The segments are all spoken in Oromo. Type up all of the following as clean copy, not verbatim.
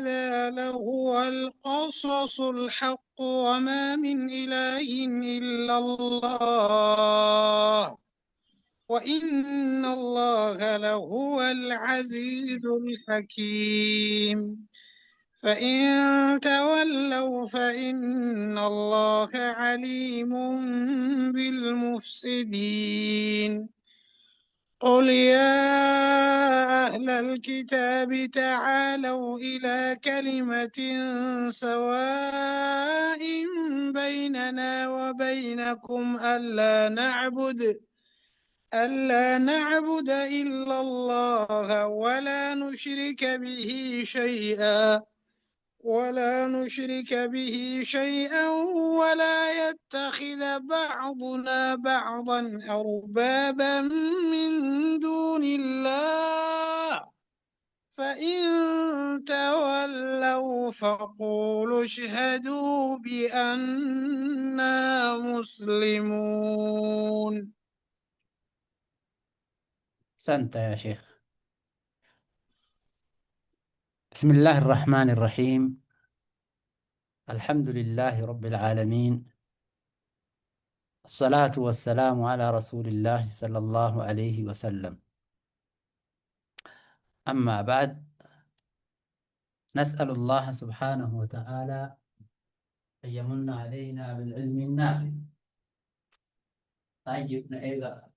هذا لهو القصص الحق وما من إله إلا الله وإن الله لهو العزيز الحكيم. فإن تولوا فإن الله عليم بالمفسدين. قل يا أهل الكتاب تعالوا إلى كلمة سواء بيننا وبينكم ألا نعبد إلا الله ولا نشرك به شيئا ولا يتخذ بعضنا بعضا أربابا من دون الله، فإن تولوا فقولوا اشهدوا بأننا مسلمون. أحسنت يا شيخ. بسم الله الرحمن الرحيم. الحمد لله رب العالمين، الصلاة والسلام على رسول الله صلى الله عليه وسلم. أما بعد، نسأل الله سبحانه وتعالى أن يمن علينا بالعلم النافع. طيب، إذا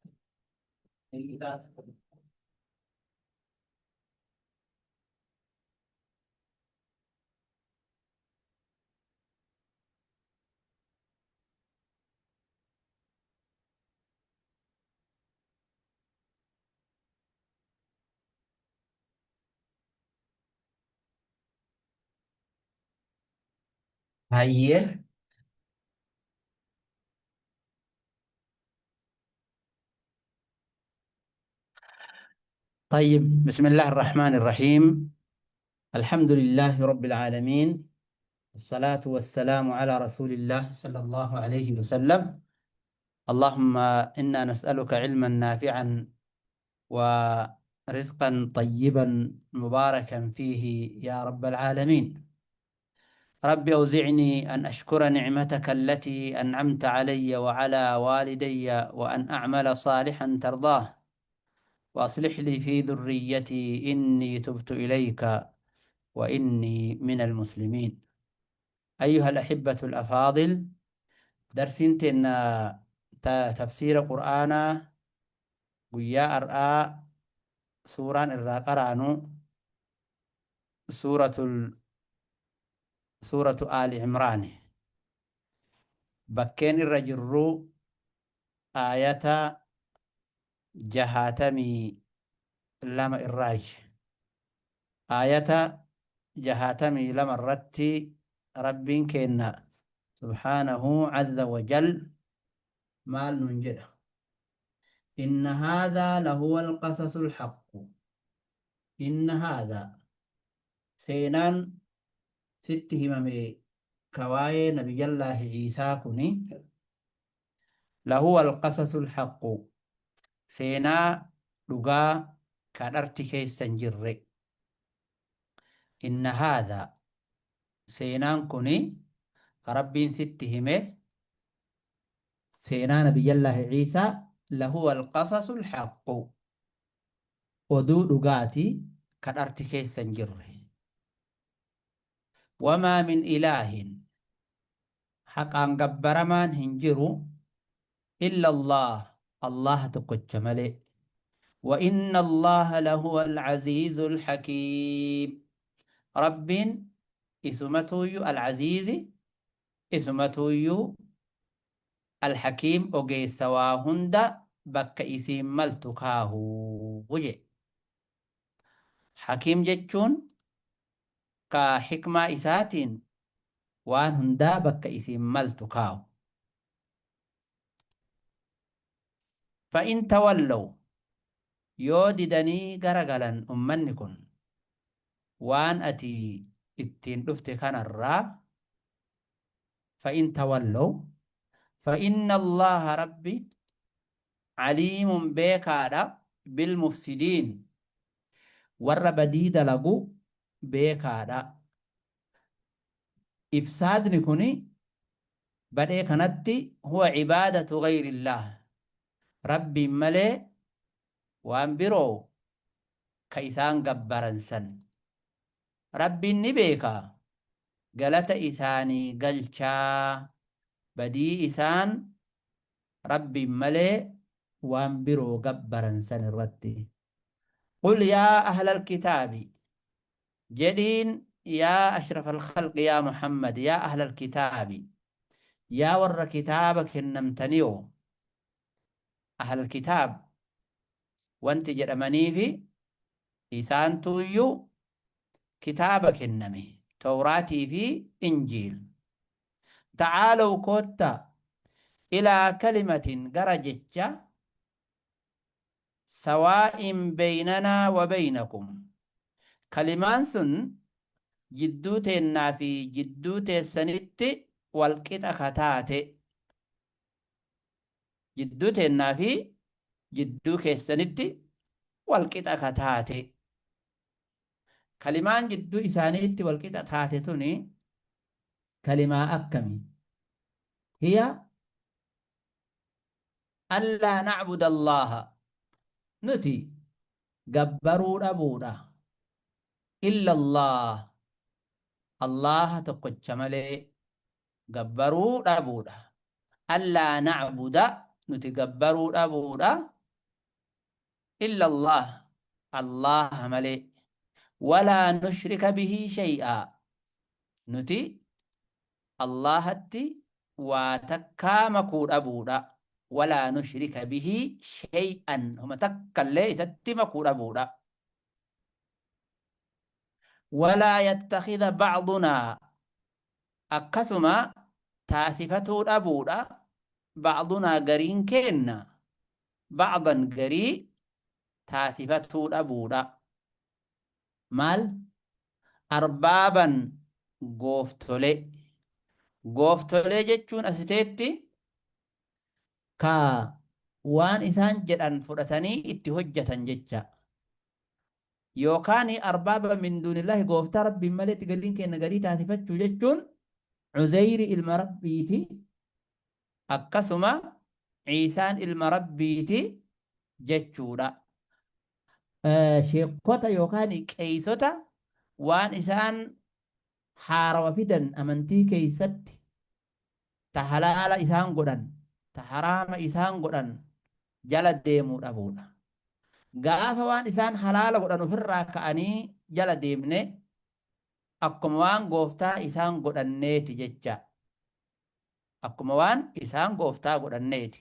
هيا. طيب، بسم الله الرحمن الرحيم. الحمد لله رب العالمين، الصلاة والسلام على رسول الله صلى الله عليه وسلم. اللهم إنا نسألك علما نافعا ورزقا طيبا مباركا فيه يا رب العالمين. رب أوزعني أن أشكر نعمتك التي أنعمت علي وعلى والدي وأن أعمل صالحا ترضاه وأصلح لي في ذريتي إني تبت إليك وإني من المسلمين. أيها الأحبة الأفاضل، درسين تنا تفسير قرآن قيا أرآ سورة الراقرانو سورة سورة آل عمران. بكين الرجر آية 62 الراج آية 62 الرتي ربين كينا سبحانه عز وجل مال ننجده. إن هذا لهو القصص الحق. إن هذا سينان ست هممي كواي نبي الله عيسى كني لهو القصص الحق. سينا لغا كدرتي كيسن جري. إن هذا سينان كني ربين ست همه سينا نبي الله عيسى لهو القصص الحق. ودو لغاتي كدرتي كيسن جري. وما من إله حقا قبرمان هنجرو إلا الله، الله تقجملي. وإن الله لهو العزيز الحكيم. رب اسمته العزيز اسمته الحكيم أوجي سواهند بك اسم ملتكاه وجه. حكيم جتشون كحكمة إساتين وان هندا بك اسم ملتكاه. فإن تولوا يوددني غرغلا أمنكن وان أتي اتين دفت كان الرا. فإن تولوا فإن الله ربي عليم بكارا بالمفسدين ور بديد لغو بكارا. Ifsaadni kuni badhee kanatti huwa cibaadatu gayrillaah, Rabbiin malee waan biroo ka isaan gabbaran san. Rabbiin ni beeka, galata isaanii galchaa badii isaan Rabbiin malee waan biroo gabbaran san irratti. Qul yaa ahlal kitaabi, jedhiin yaa ashrafal khalqi yaa Muhammad, yaa ahlal kitaabi, yaa warra kitaaba kennamtaniyoo. Ahlal kitaab wanti jedhamaniifi isaantuuyyuu kitaaba kenname, Towraatii fi Injiil. Ta'aalow, koottaa, ilaa kalimatin, gara jecha, sawaa'in beynanaa wa beynakum, kalimaan sun jidduu teennaa fi jidduu teessanitti wal qixa ka taate, jidduu teennaa fi jidduu keessanitti wal qixa ka taate. Kalimaan jidduu isaaniitti wal qixa taate tuni kalimaa akkami? Hiya allaa na'buda Allaaha, nuti gabbaruu dhabuudha, illa Allaah, Allaaha tokkocha malee gabbaruu dhabuudha. Allaa na'buda, nuti gabbaruu dhabuudha, illa Allaah, Allaaha malee, walaa nushrika bihi shay'aa, nuti Allaahatti waa takkaa makuu dhabuudha. Walaa nushrika bihi shay'an, homa takkallee isatti makuu dhabuudha. Walaa yattakhidha ba'dunaa, akkasuma taasifatuu dhabuudha, ba'dunaa, gariin keenna, ba'dan, garii taasifatuu dhabuudha. Maal? Arbaaban, gooftolee. Gooftolee jechuun asiteetti ka waan isaan jedhan fudhatanii itti hojjatan jecha. Yookaan arbaaba min duunillaahi, gooftaa Rabbiin maletti gariin keenna garii taasifachuu jechuun Uzeyri ilma Rabbiiti, akkasuma Ciisaan ilma Rabbiiti jechuudha. Sheekkota yookaan qeeysota waan isaan haarawa fidan amantii keeysatti, ta halaala isaan godhan, ta haraama isaan godhan jala deemuu dhabuudha. Gaafa waan isaan halaala godhan ofirraa ka'anii jala deemne, akkuma waan gooftaa isaan godhanneeti jecha. Akkuma waan isaan gooftaa godhanneeti.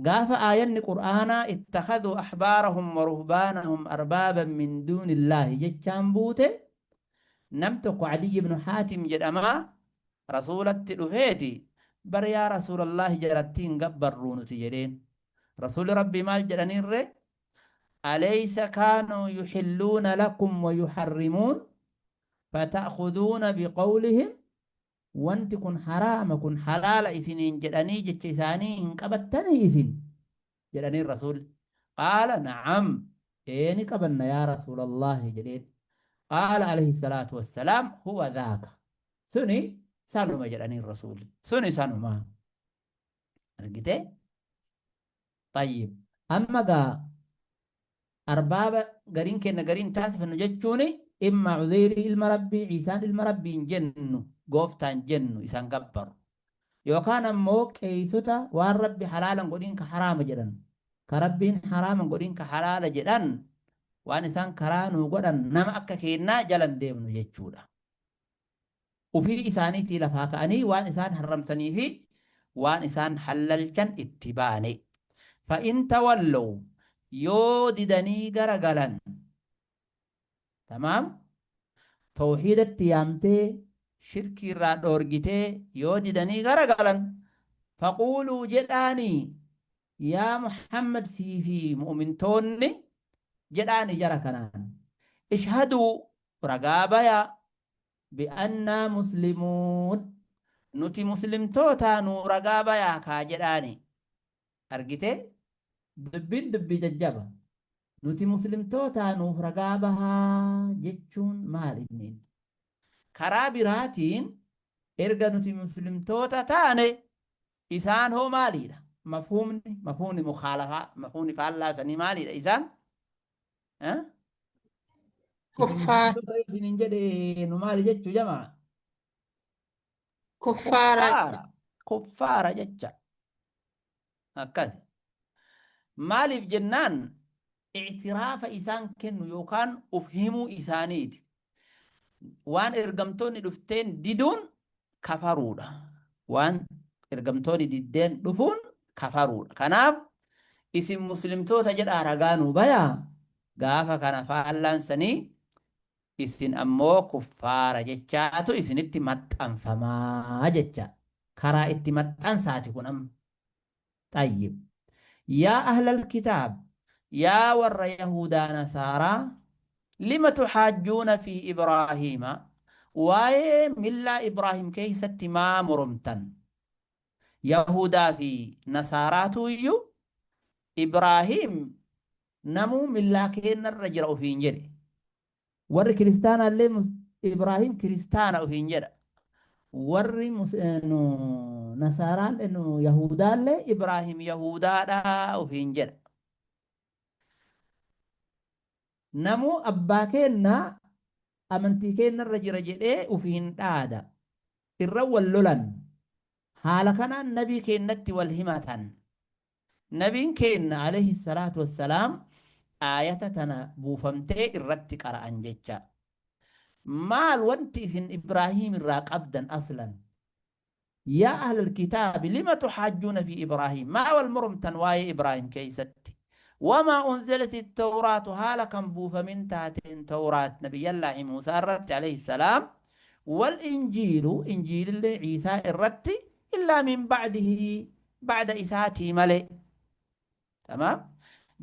Gaafa aayanni Qur'aanaa ittakhadhuu ahbaarahum wa ruhbaanahum arbaaban min duunillaahi jechaan buute, nam tokko Adiyy ibnu Haatim jedhamaa Rasuulatti dhufeeti, bar yaa Rasuulallaahi, jarattii hin gabbarruu nuti jedheen. Rasuulli Rabbii maal jedhaniin ree? Alaysa kaanuu yuhilluuna lakum wa yuharrimuun fata'khuduuna biqawlihim? Wanti kun haraama, kun halaala isiniin jedhanii jecha isaanii hin qabattanii isin? jedhaniin Rasuulli. Qaala na'am, ee ni qabanna yaa Rasuulallaahi jedheen. Qaala alayhi salaatu wassalaam, huwa dhaaka, suni sanuma jedhaniin Rasuulli. Suni sanuma. Argitee? Tayyib. Amma gaa arbaaba gariin keenna gariin taasifannu jechuun imma Uzeyrii ilma Rabbii, Ciisaan ilma Rabbii hin jennu, gooftaan jennu isaan gabbaru. Yookaan ammoo qeeysota waan Rabbi halaala hin godhin ka haraama jedhan, ka Rabbiin haraama hin godhin ka halaala jedhan, waan isaan karaa nuu godhan nama akka keennaa jala hin deemnu jechuudha. Ufii isaaniitii lafaa ka'anii waan isaan harramsanii fi waan isaan hallalchan itti baane. Fa'in tawallow, yoo didanii gara galan, tamaam, tawhiidatti yaamtee shirkii irraa dhoorgitee yoo didanii gara galan, faquuluu, jedhaanii yaa Muhammad sii fi mu'mintoonni jedhaani jara kanaan, ishhaduu, ragaa bayaa, bi'annaa muslimuun, nuti muslimtootaa nuu ragaa bayaa kaa jedhaani. Argitee, dubbiin dubbii jajjaba. Nuti muslimtootaa nuuf ragaa bahaa jechuun maal inni? Karaa biraatiin Erga nuti muslimtoota taane isaan hoo maaliidha? Mafhuumni mukhaalafaa, mafhuumni faallaa sanii maaliidha isaan? Eh? Isin Kuffaara. muslimtoota yoo isiniin jedhe nu maali jechuu jamaa? Kuffaara. Kuffaara. Kuffaara jecha. Akkasi. Maaliif jennaan i'tiraafa isaan kennu yookaan uf himuu isaaniiti. Waan ergamtoonni dhufteen diduun kafaruudha. Waan ergamtoonni diddeen dhufuun kafaruudha. Kanaaf isin muslimtoota jedhaa ragaa nuu bayaa gaafa kana faallaan sanii isin ammoo kuffaara jechaatu isinitti maxxanfamaa jecha. Karaa itti maxxansaati kun amma. Xayyib. Yaa ahlal kitaab, yaa warra Yahuudaa Nasaaraa, lima tuhaajjuuna fi Ibraahiima, waa'ee millaa Ibraahim keessatti maa moromtan? Yahuudaa fi Nasaaraatu iyyuu Ibraahim namuu millaa keennarra jira ofiin jedhe. Warri kiristaanaallee Ibraahim kiristaana ofiin jedha. Warri Nasaaraallee Yahuudaallee Ibraahim Yahuudaadha ofiin jedha. Namuu abbaa keennaa amantii keennarra jira jedhee ofiin dhaada. Irra wal lolan. Haala kanaan nabii keennatti wal himatan. Nabiin keenna aleyhi salaatu wassalaam aayata tana buufamtee irratti qara'an jecha. Maal wanti isin Ibraahiim irraa qabdan aslan? Yaa ahlal kitaabi lima tuhaajjuuna fi Ibraahiim? Maa wal moromtan waa'ee Ibraahiim keessatti? Wamaa unzilati tawraatu haala kan buufamin taateen tawraat nabiyyallaahi Muusaa irratti aleyhi salaam wal injiilu injiilillee Ciisaa irratti illaa min ba'dihi ba'da isaatii malee. Tamaam.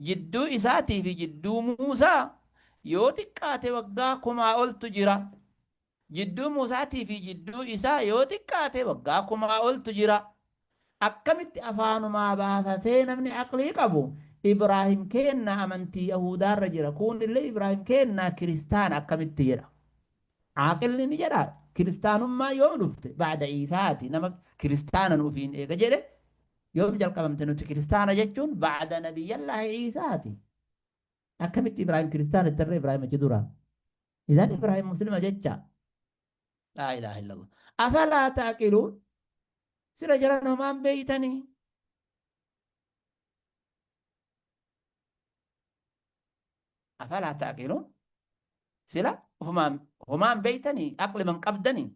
Jidduu isaatii fi jidduu Muusaa yoo xiqqaate waggaa kumaa oltu jira. Jidduu Muusaatii fi jidduu isaa yoo xiqqaate waggaa kumaa oltu jira. Akkamitti afaanumaa baafatee namni aqlii qabu Ibraahim keennaa amantii Yahuudaarra jira kuunillee Ibraahim keennaa kiristaana akkamitti jedha. Aaqilni ni jedha kiristaanummaan yoom dhufte ba'da Iisaati nama kiristaanan ufiin eega jedhe yoom jalqabamte nuti kiristaana jechuun ba'da nabiyyallaahi Iisaati. Akkamitti Ibraahim kiristaana jettarree Ibraahim achi dura. Idan Ibraahim muslima jecha. Laa ilaaha illallah. Afalaa ta'qiluun sila jaran homaan beeytanii. Afalaa ta'qiluun sila ofumaan homaan beeytanii aqliman qabdanii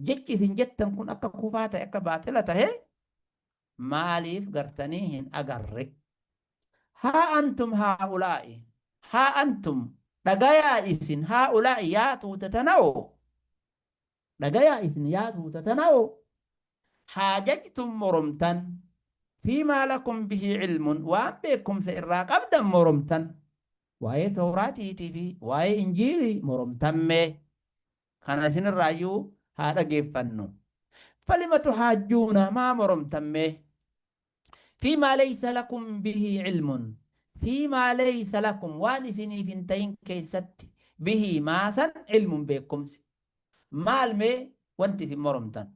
jechi isin jettan kun akka kufaa ta'e akka baaxila ta'e maaliif gartanii hin agarre. Haa antum haa'ulaa'i haa antum dhagayaa isin haa'ulaa'i yaa tuuta tana'oo Dhagayaa isin yaa tuuta tana'o, haajajtum moromtan, fiimaa lakum bihi cilmun, waan beekkumsa irraa qabdan moromtan, waa'ee Tawraatiitii fi waa'ee Injiilii moromtan mee kana isinirraayyuu haa dhageeffannu. Falima tuhaajjuuna maa moromtan mee? Fiimaa laysa lakum bihi cilmun, fiimaa laysa lakum waan isiniif hin ta'in keessatti, bihi maasan cilmun beekkumsi. Maal mee wanti isin moromtan?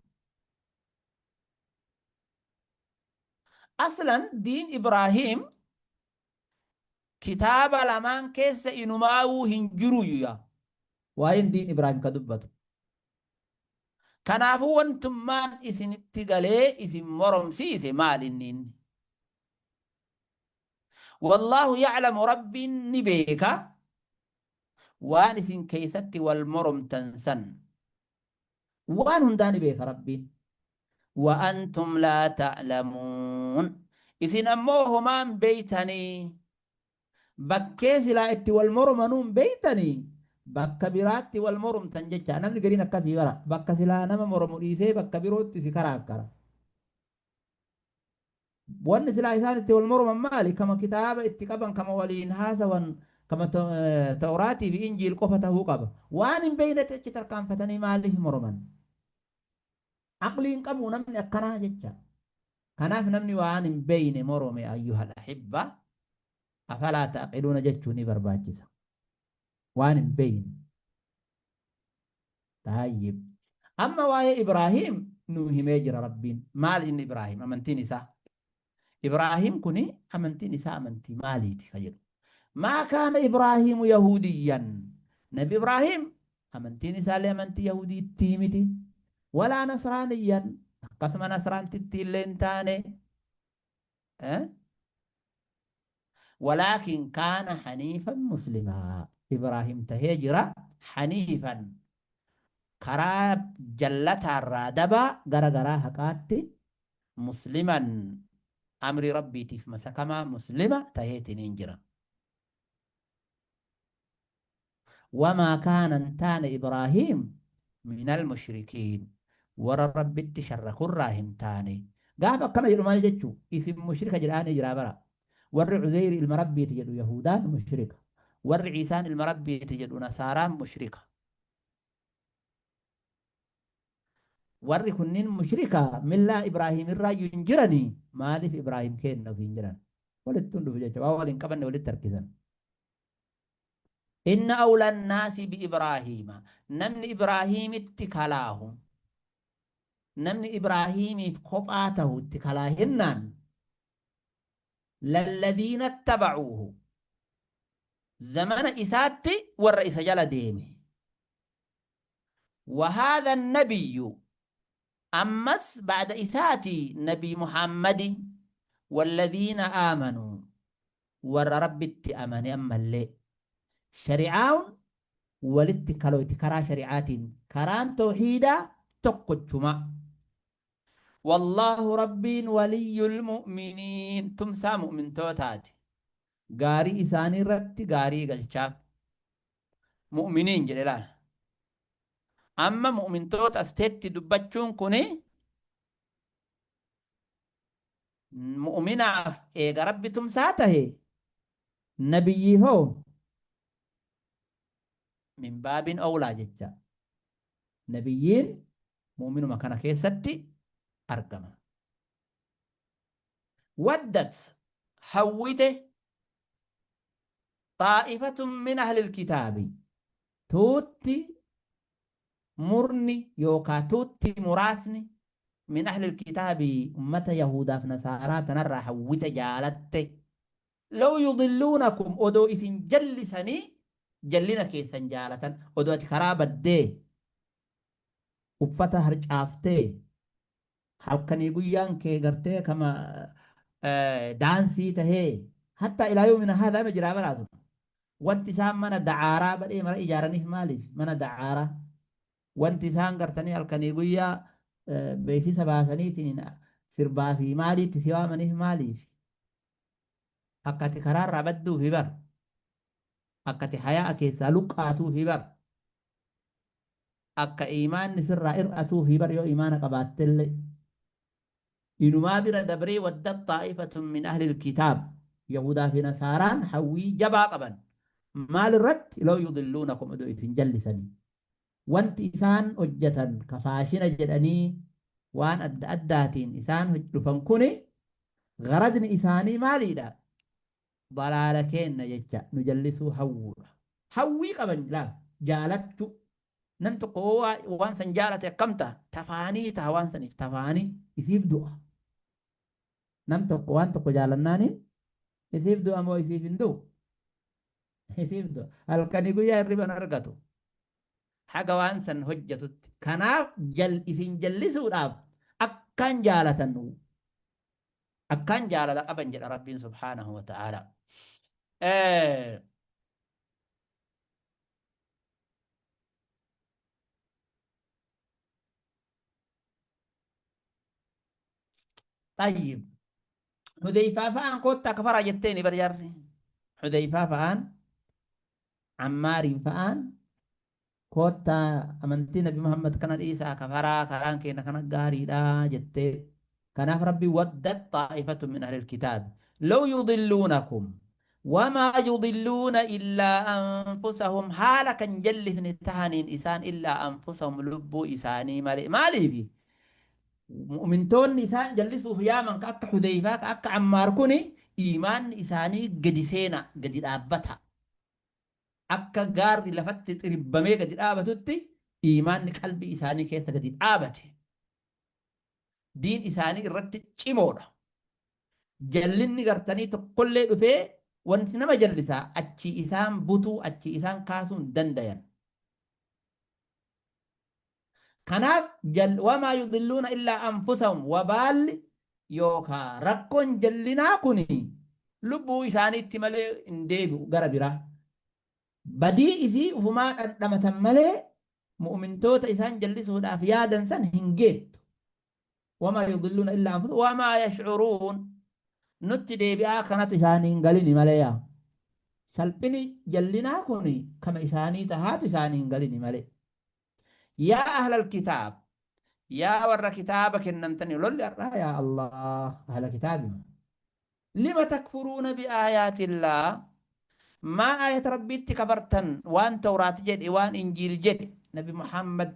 Aslan diin Ibraahiim kitaaba lamaan keessa inumaawuu hin jiruyyu yaa. Waa'een diin Ibraahiim ka dubbatu. Kanaafuu wantummaan isinitti galee isin moromsiise maal inni inni? Wallaahu ya'lamu Rabbiin ni beeka waan isin keeysatti wal moromtan san. Waan hundaa ni beeka Rabbiin. Wa antum laa ta'lamuun. Isin ammoo homaa hin beeytanii. Bakkee silaa itti wal moromanuu hin beeytanii. Bakka biraatti wal moromtan jecha. Namni gariin akkasii bara. Bakka silaa nama moromu dhiisee bakka birootti si karaakkara. Wanni silaa isaan itti wal moroman maali? Kama kitaaba itti qaban, kama waliin haasawan, kama Tawraatii fi Injiil qofa tahuu qaba. Waan hin beeynetti achi tarkaanfatanii maaliif moroman? Aqlii hin qabu namni akkanaa jecha. Kanaaf namni waan hin beeyne morome ayyuhal ahibba afalaa ta'qiluuna jechuu ni barbaachisa. Waan hin beeyne. Tayyib. Amma waa'ee Ibraahiim nuu himee jira Rabbiin. Maal inni Ibraahiim? Amantiin isaa. Ibraahiim kuni amantiin isaa amantii maaliiti ka jedhu. Maa kaana Ibraahiimu Yahuudiyyan. Nabi Ibraahiim amantiin isaallee amantii Yahudiittii miti. Walaa Nasraaniyyan. Akkasuma Nasraantittii illee hin taane. Eh? Walaakin kaana haniifan muslimaa. Ibraahim tahee jira haniifan karaa jallataarraa dabaa gara garaa haqaatti musliman amrii Rabbiitiif masakamaa muslima taheetiniin jira. Wamaa kaana hin taane Ibraahiim minal mushrikiin warra Rabbitti sharrakurraa hin taane. Gaafa akkana jedhu maal jechuu? Isin mushrika jedhaanii jiraa bara. Warri Uzeyri ilma Rabbiiti jedhu Yahuudaan mushrika. Warri Iisaan ilma Rabbiiti jedhu Nasaaraan mushrika. Warri kunniin mushrika millaa Ibraahiim irraayyuu hin jiranii maaliif Ibraahiim keenna ofiin jedhan? Walitti hin dhufu jecha waan wal hin qabanne walitti harkisan. Inna awla annaasi bi Ibraahiima. Namni Ibraahiimitti kalaahu, namni Ibraahiimiif kophaa tahu itti kalaahennaan, lalladiina ittabacuuhu. Zamana isaatti warra isa jala deeme. Wa haadha annabiyyu. Ammas ba'da isaati Nabii Muhammadi walladiina aamanuu. Warra Rabbitti amane ammallee. Shari'aan walitti kaloyti karaa shari'aatiin. Karaan tawhiidaa tokkochuma. Wallaahu Rabbiin waliyyul mu'miniin tumsaa mu'mintootaati. Gaarii isaanii irratti gaarii galchaaf. Mu'miniin jedhe laala. Amma mu'mintoota as teetti dubbachuun kuni Mu'uminaaf eega Rabbi tumsaa tahe, nabiyyiif hoo? Min baabin owlaa jecha. Nabiyyiin mu'uminuma kana keessatti argama. Waddat hawwite xaa'ifatun min ahlil kitaabi tuutti murni yookaa tuutti muraasni min ahlil kitaabi ummata yahuudaaf nasaaraa tanarraa hawwite jaalatte law yudilluunakum odoo isin jallisanii jallina keessan jaalatan odoo ati karaa baddee uffata harcaaftee halkanii guyyaan kee gartee kama daansii tahee hattaa ilaa yoomina haadhaa ima jiraa baraatu wanti isaan mana da'aaraa badhee mara ijaaraniif maaliif mana da'aaraa wanti isaan gartanii halkanii guyyaa beeksisa baasaniitiin sirbaa fi maaliitti si waamaniif maaliif akka ati karaarraa badduufi bar akka ati hayaa keessaa luqqaatuufi bar Akka iimaanni sirraa ir'atuufi bar yoo iimaana qabaattellee. Inumaa bira dabree waddat xaa'ifatun min ahlil kitaab Yahuudaa fi Nasaaraan hawwii jabaa qaban. Maal irratti? Law yudilluunakum odoo isin jallisanii. Wanti isaan hojjatan ka faashina jedhanii waan adda addaatiin isaan dhufan kuni gharadni isaanii maaliidha? Dalaala keenna jecha nu jallisuu hawwuudha. Hawwii qaban laal jaalachuu. Nam tokko yoo waan san jaalate akkam ta'a? Tafaanii ta'a waan saniif tafaanii isiif du'a. Nam tokko waan tokko jaalannaaniin isiif du'a moo isiif hin du'u? Isiif du'a. Halkanii guyyaa hirriba hin argatu. Haga waan san hojjatutti. Kanaaf jal isin jallisuudhaaf akkaan jaalatan akkaan jaalala qaban jedha Rabbiin subhaanahu wa ta'aala. Tayyib. Hudeyfaa fa'aan koottaa kafaraa jetteeni bar jarri. Hudeyfaa fa'aan Ammaariin fa'aan Koottaa amantii Nabi Muhammad kana dhiisaa kafaraa karaan keenya kana gaariidha jettee. Kanaaf Rabbi waddat xaa'ifatun min ahlil kitaabi law yudilluunakum wamaa yudilluuna illaa anfusahum haala kan jallifne tahaniin isaan illaa anfusahum lubbuu isaanii malee. Maaliifi? Mu'mintoonni isaan jallisuuf yaaman ka akka Hudeyfaa ka akka Ammaar kuni iimaanni isaanii gadi seena gadi dhaabbata. Akka gaarri lafatti xiribbamee gadi dhaabatutti Iimaanni qalbii isaanii keessa gadi dhaabate. Diin isaanii irratti cimoodha. Jallinni gartanii tokkollee dhufee wanti nama jallisaa achii isaan butuu achii isaan kaasuu hin dandayan. Kanaaf wamaa yudilluuna illaa anfusahum wabaalli yookaa rakkoon jallinaa kun lubbuu isaaniitti malee hin deebi'u gara biraa. Badii isii ufumaa dhandhamatan malee mu'mintoota isaan jallisuudhaaf yaadan san hin geettu. Wamaa yudilluuna illaa anfusahum wamaa yash'uruun nutti deebi'aa kanatu isaanii hin galini malee yaa. Salphini jallinaa kun kama isaanii tahaatu isaanii hin galini malee. Yaa ahlal kitaab yaa warra kitaaba kennamtanii lolli har'aa yaa Allah ahla kitaabima. Lima takfuruuna biaayaatillah maa aayata rabbiitti kafartan waan tawraat jedhe waan injiil jedhe nabi Muhammad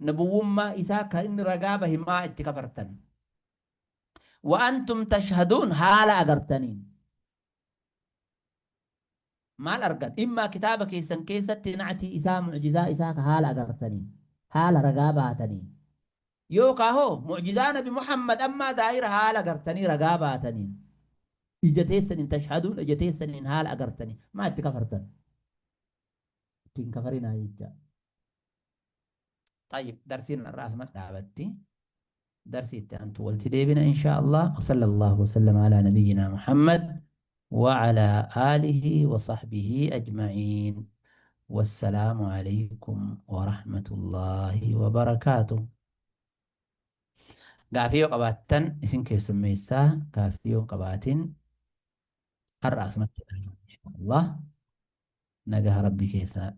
nabuwwummaa isaa ka inni ragaa bahe maa itti kafartan wa antum tashhaduun haala agartaniin maal argan immaa kitaaba keessan keessatti na'tii isaa mu'jizaa isaa ka haala agartaniin haala ragaa baataniin Yookaa hoo mu'jizaa nabi Muhammad ammaa daahira haala agartanii ragaa baataniin ija teessaniin tashhaduun ija teessaniin haala agartanii maa itti kafartan? Itti hin kafarinaa jecha. Tayyib darsiin har'aa asuma dhaabatti. Darsii itti aantu walitti deebina inshaa Allah. Sallallahu wasallam ala nabiyyina Muhammad wa ala alihi wa sahbihi ajma'iin. Wassalaamu alaikum wa rahmatullahi wa barakaatuh. Gaafii yoo qabaattan isin keessummeessaa gaafii yoo hin qabaatin har'a asumatti dhaabna inshaa Allah. Nagaa Rabbii keessaa.